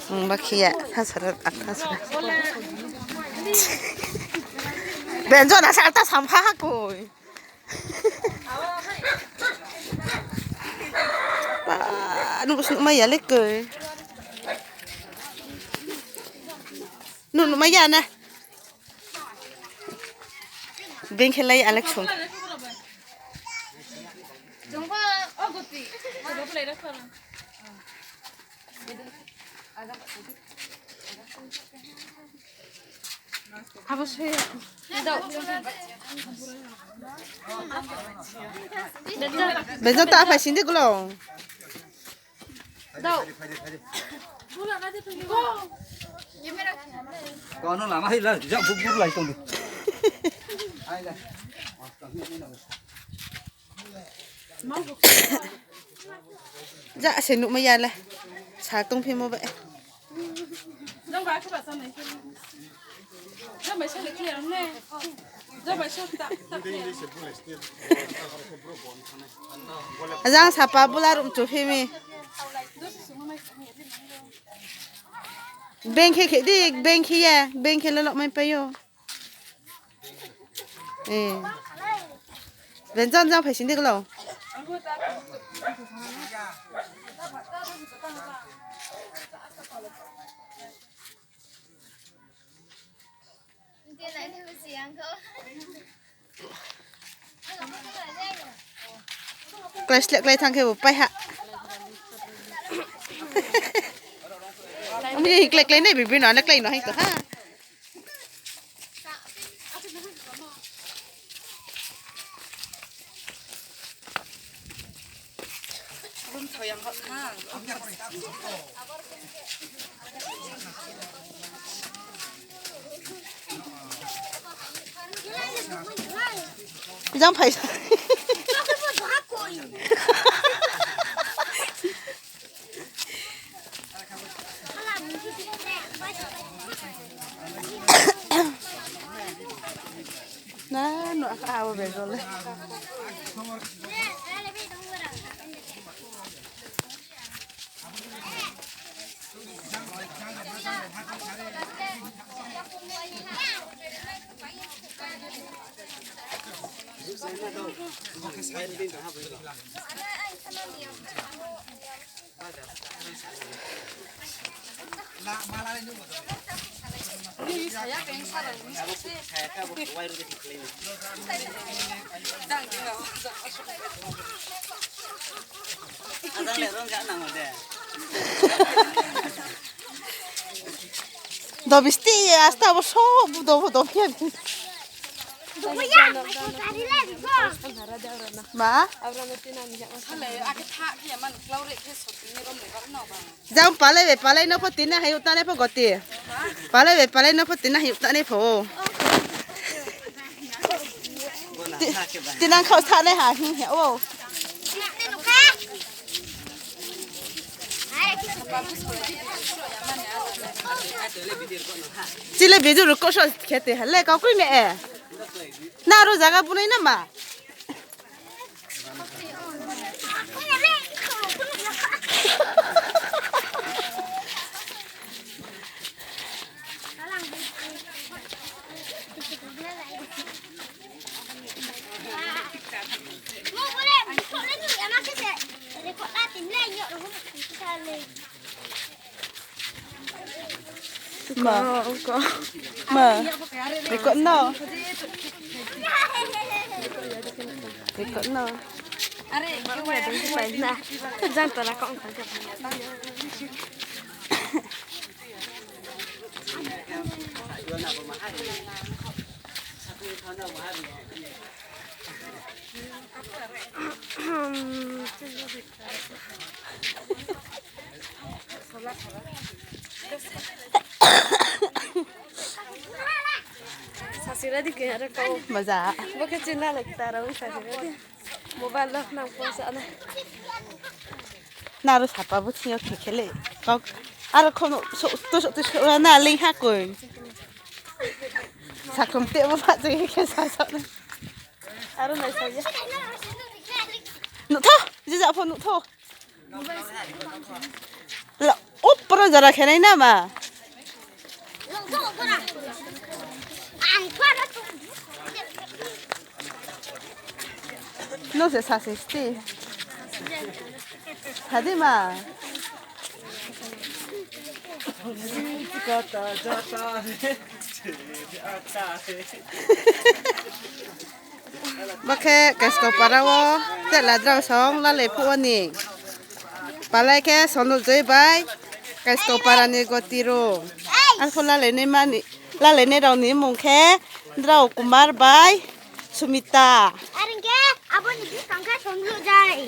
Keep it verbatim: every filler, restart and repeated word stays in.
Ang ba khe ya, tha sara, a tha sara. Benjo na sa ta sampha ha koi. Ba, nu bus nu mai ya le koi. Nu nu mai ya na. Beng khe lai election. Bejo ta phai sindi gulo. Kono lama hai la, jang bubur lai tong di. Ja se nuhmai ya le. Sa tongphimo ba. Ajang sapa bula rum chu phimi. Beng khe khe di, beng khe ye, beng khe lolok mai pai yo. Eh. Benjon jang phai sindi gulo. Klái sleh klái thang khe bo pai ha. Ni klái klái nai bibi no, na klái no hai to ha. Jang phai. Na, no, aka awo be role. Dobisti, asta bo sob, dobo, dobo khe. Ma? Jang palai bai palai no pho tini hai uta nai pho goti. Palai bai palai no pho tini hai uta nai pho. Ti-, tinang khau sa nai ha hing he o. Chile video record so khe te ha le kau kroi me e. Na ro jaga bunai na ma. Ma. Ko. Ma. Record no. Record no. Jang tora kong. Sasira di kaya re kau. Maja. Bo khe china lagi tara wi sasira di. Mobile lock nang phone sa na. Naro sapa bo thing yo khe khe le. Kau aro khono so to so to so na ling ha koi. Sakhom te bo pha je khe sa sa na. Aro nai sa ya. Nuh tho, je ja pho nuh tho. Lo. Upro jora khe nai na ma. Nung se sa se sti. Sa di ma. Bo khe Kaiskau para wo, tela drao song lalai phuh wo ni. Palai khe Sonujoi bai Kaiskau para ni goti rung. Arphuh lalai nai rao ni mmung khe Drao Kumar bai Sumita. Are hing khe abo ni buskang khe Sonujoi.